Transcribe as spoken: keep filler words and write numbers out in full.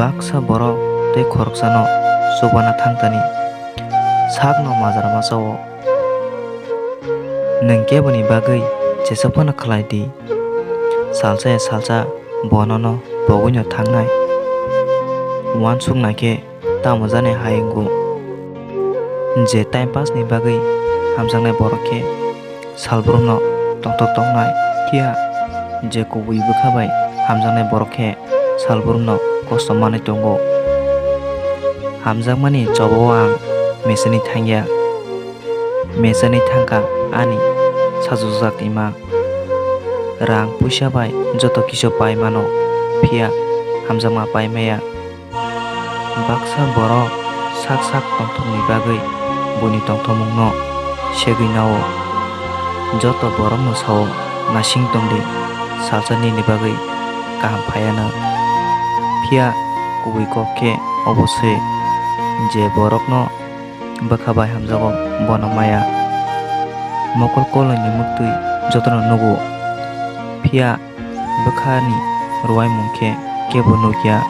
Baksa borok tei khoroksano chubana thangtani sakno majra masa-o. Nwng keboni bagwi jesa phano khlai di. Salsa ya salsa bo nono pogwino thangnai. Uansukna khe tamo jani hai wngo. Je time pass ni bagwi hamjaknai borok khe salbrumno tongthok tongnai, phiya je kubui bwkha bai hamjaknai borok khe salbrumno kosto manwi tongo. Hamjakmani chobao ang mesani thangya, mesani thangkha ani sajwkjak ima. Rang puisa bai joto kisu pai mano, phiya hamjakma pai maya. Baksa borok sak sak tongthokni bagwi buini tongthokmungno segwi nao. Joto borokno sao, nasing tongdi, salsa nini bagwi kaham phaiyanw. Phiya kubui kok khe obo se, je borokno bwkha bai hamjago, bono maya. Mokol koloini muktwi jotono nugo, phiya bwkhani rwuaimung khe kebo nukya.